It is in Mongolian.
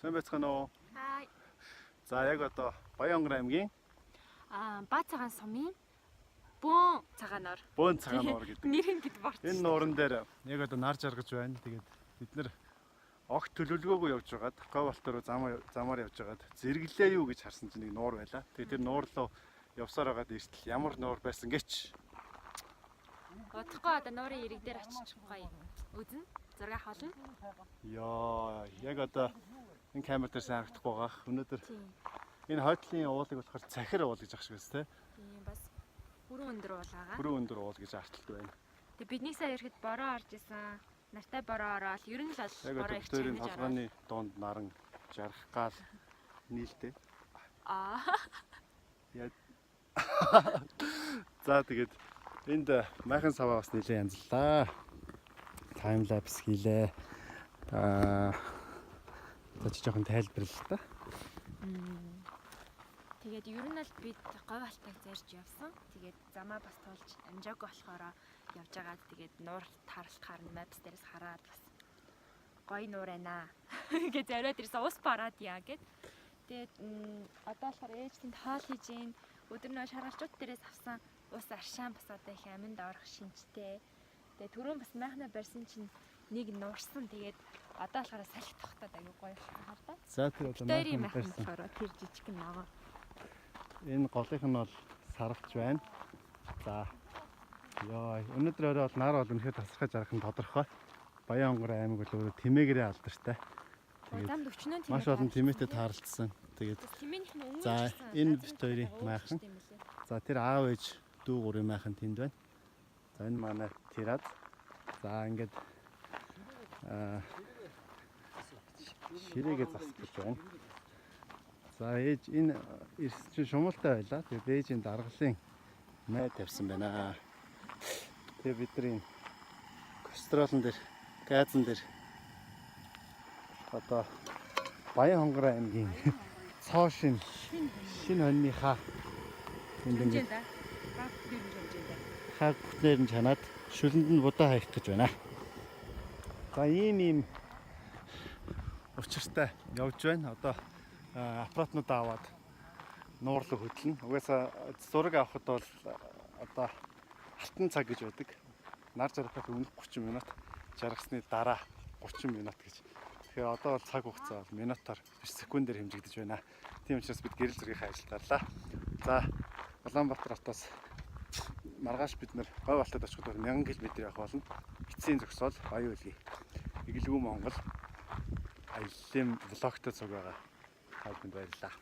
Сайн байцгаана уу? Хай. За, яг одоо Баян-Хонгор аймгийн Ба цагаан сумын Бөөн цагаан нуур. Бөөн цагаан нуур гэдэг. Нэр нь бид борч. Энэ нууран дээр яг одоо нар жаргаж байна. Тэгээд бид нэр огт төлөвлөгөөгүй явж байгаад Говьбалт руу замаар явж байгаад зэрэглээ юу гэж харсан чинь нэг нуур байлаа. Тэгээд тэр нуур руу явсаар байгаад эртэл ямар нуур байсан гэч. Удахгүй одоо нуурын ирэг дээр очиж гоё үзнэ. Зураг авах болно. Йоо, яг одоо энэ камер дээр сайн харагдахгүй байгаа. Өнөөдөр Тийм. энэ хойдлын уулыг болохоор цахир уул гэж ах шиг байна, тэ? Тийм, бас бүрэн өндөр уул байгаа. Бүрэн өндөр уул гэж арталт байна. Тэгээ бидний сая ирэхэд бороо орж исэн. Нартай бороо ороод ер нь л бол Яг бороо одоо их битэрийн чанаж ороод. толгойн дунд наран жаргах гал нийлтэй. Аа. Яа. За, тэгээд энд майхан саваа бас нэлээд янзлаа. Time lapse хийлээ. За, чи жоохон тайлбарлал та. Тэгээд ер нь л бид Говь Алтайг зорж явсан. Тэгээд замаа бас туулж амжаагүй болохоор явж байгаад, тэгээд нуур тааралтахаар нь Maps дээрээс хараад бас гоё нуур байна гэж зориод ирсэн. Ус бараад яа гэд. Тэгээд одоо болохоор ээж тэнд хоол хийж гин. Өдөр нөө шаргалчууд дээрээс авсан ус аршаан бас одоо их аминд орох шинжтэй. Тэгээд түрүүн бас майхнаа барьсан чинь нэг нуурсан. Тэгээд одоо болохоор салхи тогтоод аягүй гоё болсон хар та. За, тэр одоо Хоёрын майхан майхан барьсан. болохоор тэр жижиг ногоо. Энэ голынх нь бол сарвч байна. За. Йоо, өнөөдөр орой бол нар бол үнэхээр тасархай жаргах нь тодорхой. Баян-Хонгор аймаг бол өөрөө тэмээгээрээ алдартай. Тэгээд Замд өчнөө тэмээ. маш олон тэмээтэй таарлцсан. Тэгээд Тэмээнийх нь өмнө За, ирсэн. энэ Газрын бит хоёрын талаар майхан. уучлалт юм лээ. За, тэр аав ээж дүү гурвын майхан тэнд байна. За, энэ манай тераз. За, ингээд ширээгээ засах гэж байна. За, ээж энэ ирсэн чинь шумуултай байлаа. Тэгээд ээжийн даргалын май тавьсан байна. Тэгээд бид нар энэ костролн дээр, газан дээр одоо Баян-Хонгор аймгийн цоо шинэ хоньныхаа энд ингээд Хэмжээнд аа. Баг дээр нь хэмжээнд. хаг бүтнээр нь чанаад шүлэнд нь будаа хаях гэж байна. За, ийм ийм учиртай явж байна. Одоо аппаратнуудаа аваад нуур руу хөдлөнө. Угаасаа зураг авахд бол одоо алтан цаг гэж байдаг. Нар жаргахад өмнөх 30 минут, жаргасны дараа 30 минут гэж. Тэгэхээр одоо бол цаг хугацаа бол минутаар биш, секундээр хэмжигдэж байна. Тийм учраас бид гэрэл зургийн ажилд гарлаа. За, Улаанбаатар хотоос маргааш бид нэр Говь Алтайд очиход бол 1000 км явах болно. Эцсийн зогсоол Баян үлгий. Эгэлгүй Монгол аяллаа vlog той цуг байгаа. Та бүхэнд баярлалаа.